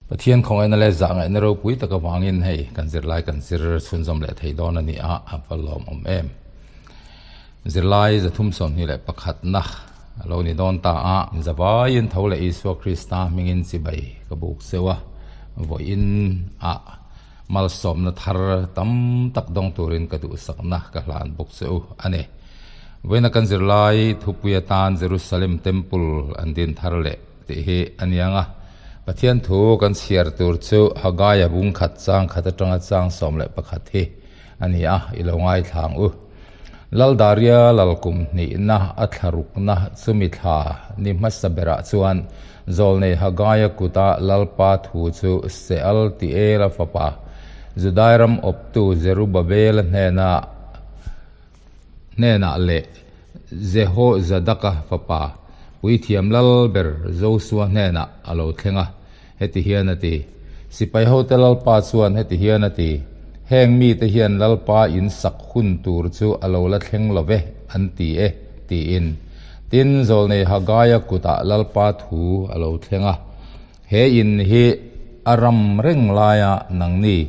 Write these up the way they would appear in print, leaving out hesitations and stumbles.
Pathian khawngaihna leh zahngaihna ropui tak avangin hei kan zirlai kan zir chhunzawm leh thei dawn a ni a, a va lawmawm em. Zirlai 321na a lo ni dawn ta a, zavaiin tho leh Isua Krista hmingin chibai ka buk zeuh a, vawiin ah malsawmna thar tam tak dawng turin ka duhsakna ka hlan bawk che u a ni. Vawiina kan zirlai thupui atan Jerusalem Temple an din thar leh tih hi a niang a, Pathian thu kan chhiar tur chu Hagaia bung khat chang khat atanga chang 11 hi a ni a, i lo ngaithla ang u. Laldaria lalkum hnihna a thlarukna chumi thla ni hmasa berah chuan Zawlnei Hagaia kuta Lalpa thu chu Sealtiela fapa Judai ram awptu Zerubabela hnena hnenah leh Jehozadaka fapa puithiam lal ber Josua hnenah a lo thleng a, heti hian a ti, Sipai hote Lalpa chuan heti hian a ti, Heng mite hian Lalpa in sak hun tur chu a lo la thleng lo ve, an ti e, tiin. Tin, zawlnei Hagaia kutah Lalpa thu a lo thleng a, He in hi a ram reng laia nangni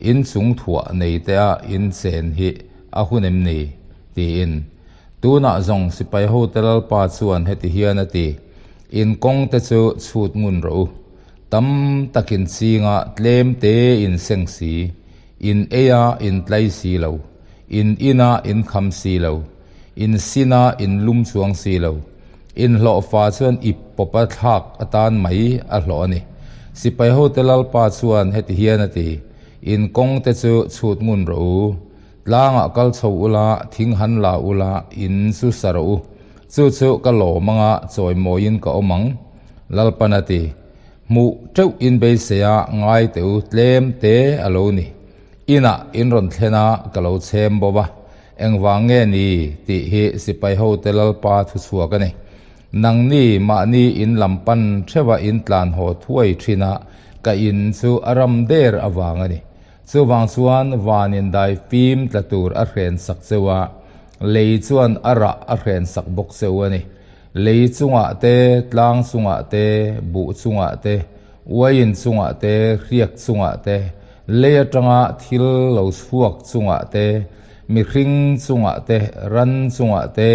in chung thuah nei tea in chen hi a hun em ni? tiin. Tunah zawng sipai hote Lalpa chuan heti hian a ti, In kawng te chu chhut ngun rawh u. Tam takin chinga tlem te in seng si, in eia in tlai si lo, in ina in kham si lo, in sina in lum chuang si lo. In hlawhfa chuan ip pawpa thlak atan mai a hlawh a ni. Sipai hote Lalpa chuan heti hian a ti, In kawng te chu chhut ngun rawh u. Tlangah kal chho ula, thing han la ula, in chu sa rawh u. Chu chu ka lawm anga chawimawiin ka awm ang, Lalpan a ti. Hmuh teuh in beisei a, ngai teh u, tlem te a lo ni. Inah in rawn thlen a, ka lo chhem bawm a. Engvang nge ni tih hi sipai hote Lalpa thuchhuak a ni. Nangni mahni in lam pan theuha in tlan haw thuai thin a, ka in chu a ram der avang a ni. Chuvang chuan van in dai fim tla tur a hren sak cheu a, lei chuan a rah a hren sak bawk cheu a ni. Lei chungah te, tlang chungah te, buh chungah te, uaiin chungah te, hriak chungah te, lei atanga thil lo chhuak chungah te, mihring chungah te, ran chungah te,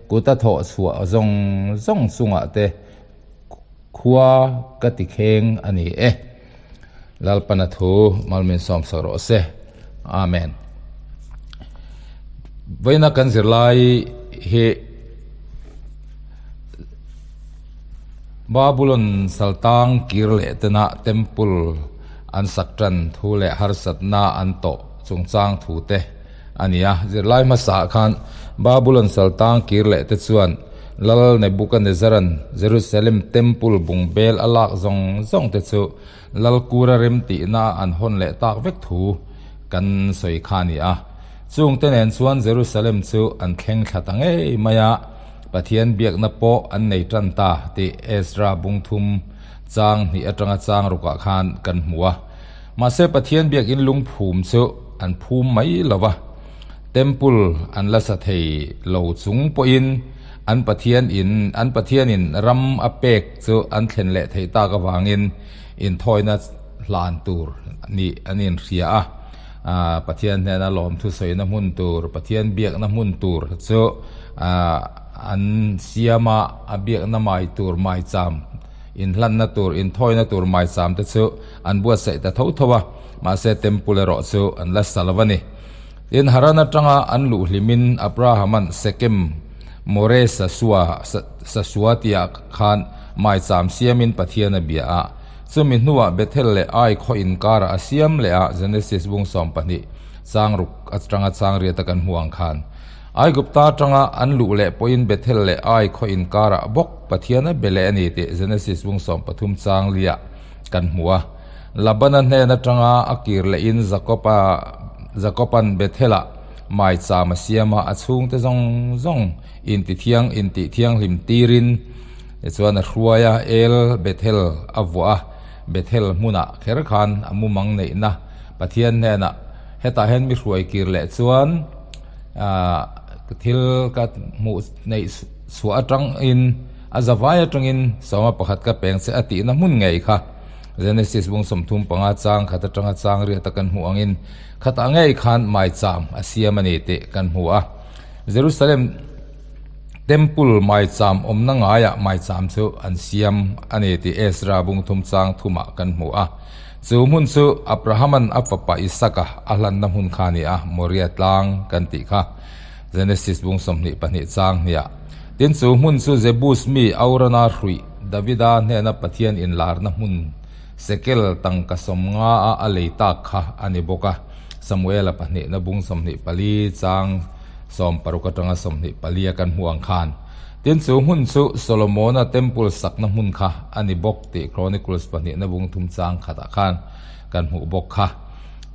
kuta thawh chhuah zawng zawng chungah te, Khua ka ti kheng a ni e. Lalpana thu malmin sawm sak rawh se. Amen. Vawiina kan zirlai hi Babulon saltang kir leh tena temple an sak tan thu leh harsatna an tawh chungchang thu te a ni a. Zirlai hmasa ah khan Babulon saltang kir leh te chuan Lal Nebukanezaran Jerusalem Temple bungbel a lak zawng zawng te chu Lal Kura rem tihna an hawn leh tak vek thu kan sawi kha a ni a. Chung te nen chuan Jerusalem chu an thleng thla ta ngei mai a, Pathian biakna pawh an nei tan ta tih Ezra bungthum chang hnih atanga chang rukah khan kan hmu a. Mahse Pathian biakin lungphum chu an phum mai lo va. Temple an la sa thei lo chung pawhin an Pathian in an Pathianin ram a pek chu an thlen leh theih tak avangin inthawina hlan tur nih an inhria a. Pathian hnena lawmthu sawina hmun tur, Pathian biakna hmun tur chu an siam a, a biakna mai tur maicham inhlanna tur, inthawina tur maicham te chu an buatsaih ta tho tho a, mahse temple erawh chu an la sa lo a ni. Tin, Haran atanga an luh hlimin Abrahama'n Sekem, More Sasua, Sasua tihah khan maicham siamin Pathian a bia a. Chumi hnuah Bethel leh Ai khaw inkarah a siam leh a, Genesis bung 12, chang ruk atanga chang riat a kan hmuh ang khan. Aigupta atanga an luh leh pawhin Bethel leh Ai khaw inkarah bawk Pathian a be leh a ni tih Genesis bung 13 chang liah kan hmu a. Labana hnen atanga a kir lehin Jakob-a Jakob-a'n Bethel-ah maicham a siam a, a chhungte zawng zawng intithiang intihthianghlim tirin tichuan a hruai a, El Bethel a vuah a, Bethel hmunah kher khan a mumang neihna Pathian hnenah hetah hian mi hruai kir leh chuan aah thil ka hmuh neih chhuah atangin a zavai atangin sawma pakhat ka peng che a tihna hmun ngei kha. Genesis bung 35 chang khat atanga chang riat a kan hmuh angin khatah ngei khan maicham a siam a ni tih kan hmu a. Jerusalem Temple maicham awmna ngaiah maicham chu an siam a ni tih Ezra bung thum chang thumah kan hmu a. Chu hmun chu Abrahaman a fapa Isaka a hlanna hmun kha a ni a, Moria tlang kan tih kha. Genesis bung 22 chang hniah. Tin chu hmun chu Jebus mi Aurana hruih Davida hnena Pathian inlarna hmun sekel tangka 50 a a lei tak kha a ni bawk a. Samuela pahnihna bung 24 chang 60 atanga 24 a kan hmuh ang khan. Tin chu hmun chu Solomona temple sakna hmun kha a ni bawk tih Chronicles pahnihna bung thum chang khatah khan kan hmuh bawk kha.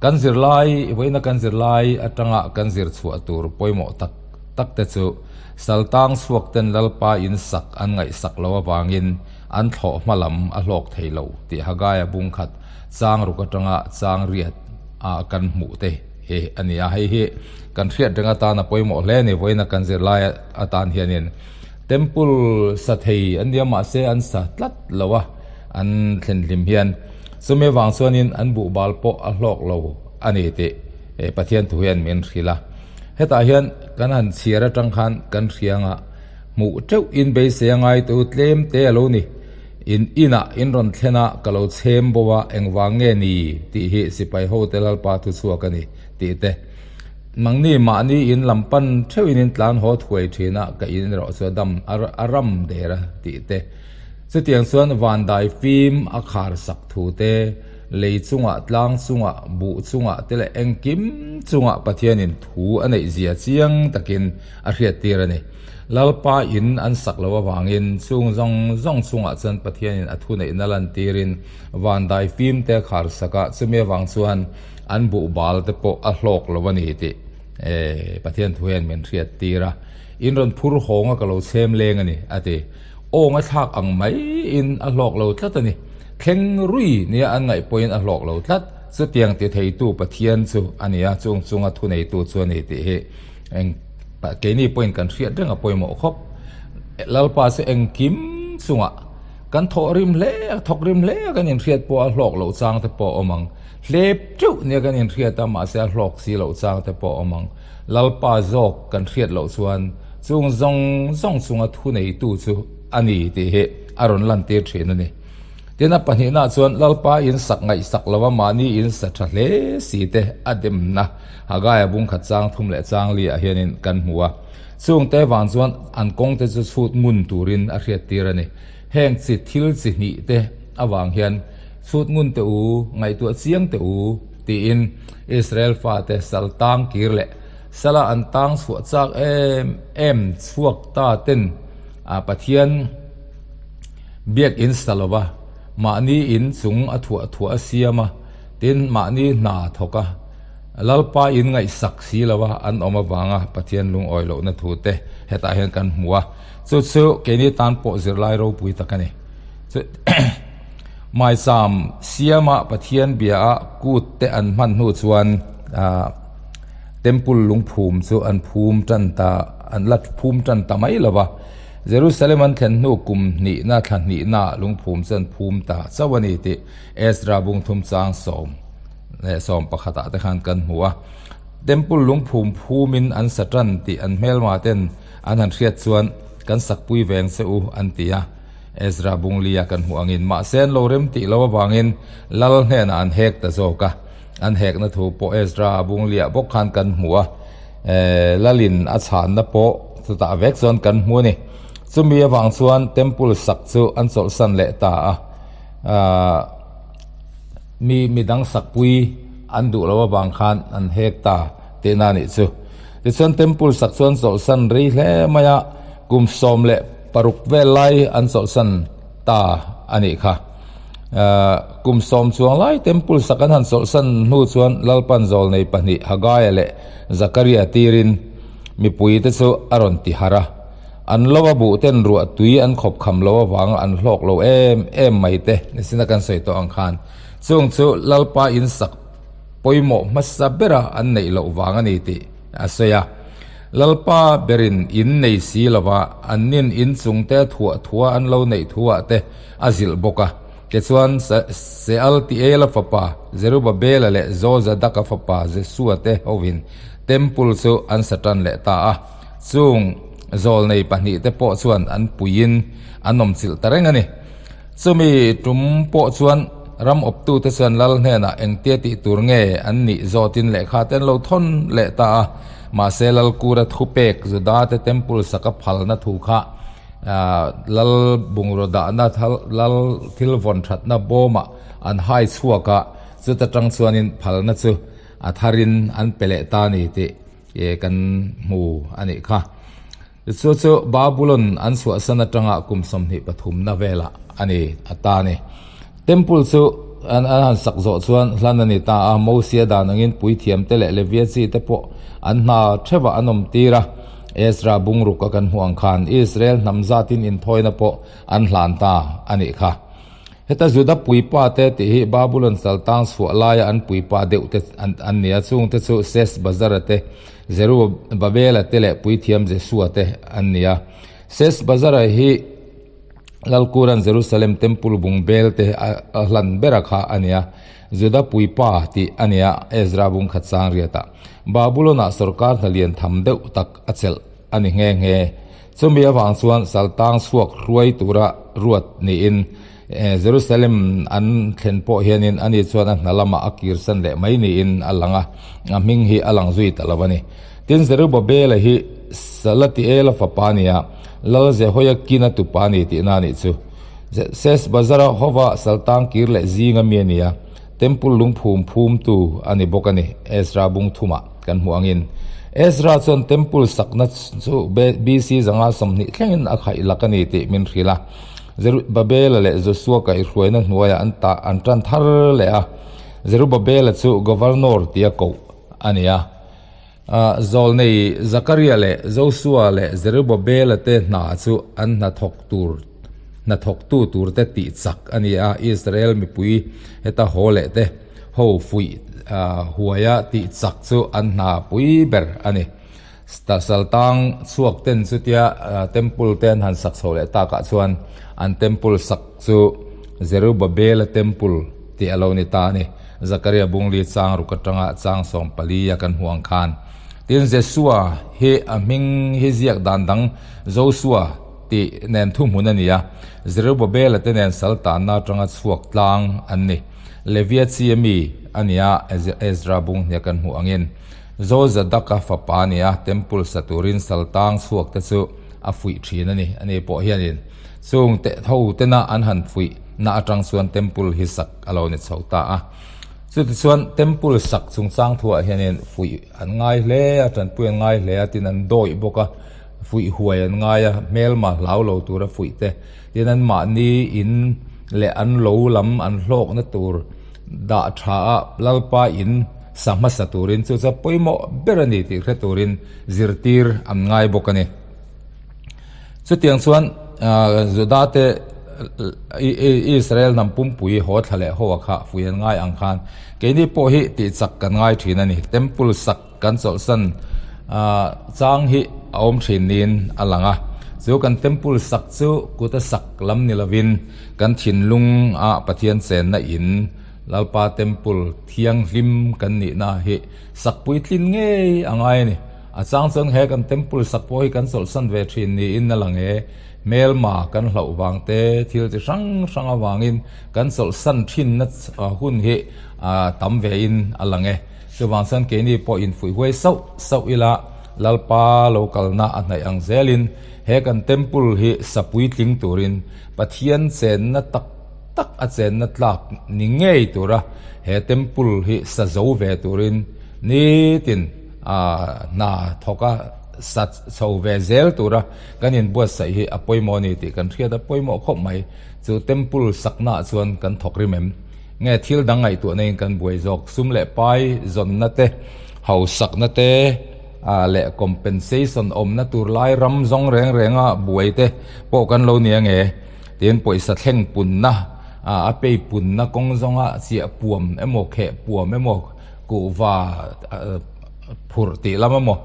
Kan zirlai, vawiina kan zirlai atanga kan zir chhuah tur pawimawh tak tak te chu Saltang chhuak ten Lalpa in sak an ngaihsak lo avangin an thlawh hma lam a hlawk thei lo tih Hagaia bung khat chang ruk atanga chang riat a kan hmuh te hi a ni a. Hei hi kan hriat reng atan a pawimawh hle a ni. Vawiina kan zirlai atan hianin Temple sa thei an nia mahse an sa tlat lo a, an thlen hlim hian chumi avang chuanin an buhbal pawh a hlawk lo a ni tih Pathian thu hian min hrilh a. Hetah hian kan han chhiar atang khan kan hrianga hmuh teuh in beisei a ngai tu tlem te a lo ni. In inah in rawn thlen a ka lo chhem bo a engvang nge ni tih hi sipai hote Lalpa thu chhuak a ni tih te. Nangni mahni in lam pan theuh in in tlan haw thuai thin a ka in erawh chu a dam a ram der a tih te. Chutiang chuan vandai fim a khar sak thu te. Lei chungah, tlang chungah, buh chungah te leh engkim chungah Pathianin thu a neih zia chiang takin a hriattir a ni. Lalpa in an sak loh avangin chung zawng zawng chungah chuan Pathianin a thu neihna lantirin vandai fim te a khar sak a, chumi avang chuan an buh bal te pawh a hlawk lo a ni tih Pathian thu hian min hriattir a. In rawn phur hawng a ka lo chhem leng a ni, a ti. Awng a thlak ang maiin a hlawk lo tlat a ni. Thleng rui nia an ngaih pawhin a hlawk lo tlat. Chutiang ti theitu Pathian chu a ni a, chung chunga thuneitu chu a ni tih hi eng keini pawhin kan hriat reng a pawimawh khawp. Lalpa chu engkim chungah kan thawh rim hle a, thawk rim hle a kan inhriat pawh a hlawk loh chang te pawh a awm ang. Hlep teuh nia kan inhriat a, mahse a hlawk si loh chang te pawh a awm ang. Lalpa zawk kan hriat loh chuan chung zawng zawng chunga thuneitu chu a ni tih hi a rawn lantir thin a ni. Tin a pahnihna chuan Lalpa in sak ngaihsak lova mahni in sa tha hle si te a demna Hagaia bung khat chang thum leh chang li ah hianin kan hmu a. Chungte vang chuan an kawng te chu chhut ngun turin a hriattir a ni. Heng chi thil chi hnih te avang hian chhut ngun te u, ngaihtuah chiang te u tiin Israel fate sal tang kir leh sala an tang chhuah chak em em chhuak ta ten a Pathian Biakinn sa lova mahni in chung a thuah thuah a siam a, tin mahni hna thawk a, Lalpa in ngaihsak si lova an awm avanga Pathian lungawi lohna thu te hetah hian kan hmu a, chu chu keini tan pawh zirlai ropui tak a ni. Chu Maicham siama Pathian bia a kut te an hman hnu chuan Temple lungphum chu an phum tan ta an la phum tan ta mai lova. Jerusalem an thlen hnu kum hnihna thla hnihna lungphum chu an phum ta chauh a ni tih Ezra bung thum chang sawm leh 11 ah te khan kan hmu a. Temple lungphum phumin an sa tan tih an hmelma ten an han hriat chuan kan sakpui veng che u an ti a, Ezra bung lia kan hmuh angin. Mahse an lo rem tih lo avangin lal hnenah an hek ta zawk a, an hekna thu pawh Ezra bung liah bawk khan kan hmu a. Lalin a chhanna pawh chutah vek chuan kan hmu a ni. Chumi avang chuan temple sak chu an chawlhsan leh ta a, mi midang sakpui an duh loh avang khan an hek ta tihna a nih chu. Tichuan temple sak chu an chawlhsan rei hle mai a, kum 16 vel lai an chawlhsan ta a nih kha. Kum 10 chuang lai temple sak an han chawlhsan hnu chuan Lalpan zawlnei pahnih Hagaia leh Zakaria tirin mipui te chu a rawn ti harh a, an lo a buh ten ruah tui an khawp kham lo avanga an hlawk lo em em mai te nisina kan sawi tawh ang khan chung chu Lalpa in sak pawimawh hmasa bera an neih loh vang a ni tih a sawi a. Lalpa berin in nei si lova an nin in chung te thuah thuah an lo neih thuah te a zilh bawk a. Tichuan, Sealtiela fapa Zerubabela leh Jozadaka fapa Jesua te hovin Tempul chu an sa tan leh ta a. Chung zawlnei pahnihte pawh chuan an puiin an awmchilh ta reng a ni. Chumi tum pawh chuan ram awptute chuan lal hnenah engtia tih tur nge an nih zawtin lehkha te an lo thawn leh ta a. Mahse Lalkura thupek Judate Temple saka phalna thu kha lal bungraw dahna lal thil vawn thatna bawmah an hai chhuak a, chuta tang chuanin phalna chu a tharin an pe leh ta a ni tih kan hmu a nih kha. Chu chu Babulon an chhuahsan atanga kum 23 na velah a ni a ta a ni. Temple chu an han sak zawh chuan hlan a ni ta a, Mosia dan angin puithiamte leh Levia chi te pawh an hna theuhah an awm tir a. Ezra bungruk a kan hmuh ang khan Israel hnam zatin inthawina pawh an hlan ta a nih kha. Heta Juda puipa te tih hi Babulon saltang chhuah laia an puipa deuh te an ni a, chungte chu Sesbazara te, Zerubabela te leh puithiam Jesua te an ni a. Sesbazara hi Lalkuran Jerusalem Temple bung bel te a hlan ber a kha a ni a, Juda puipa tih a ni a, Ezra bung khat sang riatah Babulon-ah sorkar hna lian tham deuh tak a chelh a ni nghe nghe. Chumi avang chuan saltang chhuak hruai tura ruat niin Jerusalem an thlen pawh hianin ani chuan a hna lamah a kirsan leh mai niin a lang a, a hming hi a lang zui ta lo a ni. Tin, Zerubabela hi Salatiela fapa a ni a, Lal Jehoiakina tupa a ni tihna a nih chu. Sesbazara hova saltang kir leh zinga mi a ni a, Temple lungphum phumtu a ni bawk a ni, Ezra bung thumah kan hmuh angin. Ezra chuan Temple sakna chu BC 120 thlengin a khaih lak a ni tih min hrilh a. Zerubabela leh Josua kaihhruaina hnuaiah an tah an tan thar leh a, Zerubabela chu Governor tia koh a ni a. Zawlnei Zakaria leh Josua leh Zerubabela te hna chu an hnathawk tur hnathawktu turte tih chak a ni a, Israel mipui heta haw leh te ho fuih huaia tih chak chu an hna pui ber a ni. Saltang chhuak ten chutia temple te an han sak chho leh takah chuan an temple sak chu Zerubabela temple tih a lo ni ta a ni. Zakaria bungli chang ruk atanga chang 14 a kan hmuh ang khan. Tin, Jesua hi a hming hi ziak dan dang Josua tih nen thuhmun a ni a, Zerubabela te nen sal tanna atanga chhuak tlang an ni. Levia chi ami a ni a, Ezra bung hnia kan hmuh angin. Jozadaka fapa a ni a, temple sa turin sal tang chhuak te chu a fuih thin a ni. Ani pawh hianin chung te ho tena an han fuih na atang chuan temple hi sak a lo ni chho ta a. Chutichuan temple sak chungchang thuah hianin fuih an ngai hle a, tanpui an ngai hle a, tin an dawih bawk a, fuih huai an ngai a, hmelma hlau lo tura fuih te, tin an mahni in leh an lo lam an hlawkna tur dah tha a Lalpa in sa hmasa turin chu chu pawimawh ber a ni tih hre turin zirtir an ngai bawk a ni. Chutiang chuan Juda te Israel hnam pumpui haw thla leh haw a kha fui an ngai ang khan keini pawh hi tih chak kan ngai thin a ni. Temple sak kan chawlhsan chang hi a awm thin niin a lang a. Chu kan temple sak chu kuta sak lam ni lovin kan thinlung a Pathian chenna in Lalpa temple thianghlim kan nihna hi sak puitlin ngei a ngai a ni. A chang chuan he kan temple sak pawh hi kan chawlhsan ve thin niin a lang e. Hmelma kan hlauh vang te, thil chi hrang hrang avangin kan chawlhsan thinna hun hi tam ve in a lang e. Chuvang chuan keini pawh infuih huai sauh sauh ila Lalpa lo kalna a hnaih ang zelin he kan temple hi sa puitling turin Pathian chenna tak tak a chenna tlak ni ngei tura he temple hi sa zo ve turin nitin hna thawk a sa chho ve zel tura kan inbuatsaih hi a pawimawh a ni tih kan hriat a pawimawh khawp mai. Chu temple saknaah chuan kan thawk rim em? Nge thil dang ngaihtuah naiin kan buai zawk? Sum leh pai zawnna te, hausakna te leh compensation awmna tur lai ram zawng reng renga buai te pawh kan lo nia nge? Tin pawisa thleng punna, a pei punna kawng zawnga chiah puam emaw kheh puam emaw, Kuhva phurh tih lam emaw?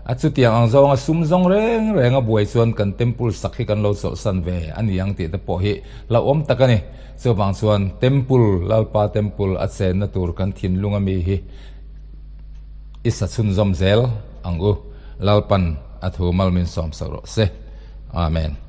A chutiang ang zawnga sum zawng reng reng a buai chuan kan temple sak hi kan lo chawlhsan ve a ni ang tih te pawh hi hlauhawm tak a ni. Chuvang chuan temple, Lalpa temple a chenna tur kan thinlung ami hi i sa chhunzawm zel ang u. Lalpan a thu mal min sawm sak rawh se. Amen.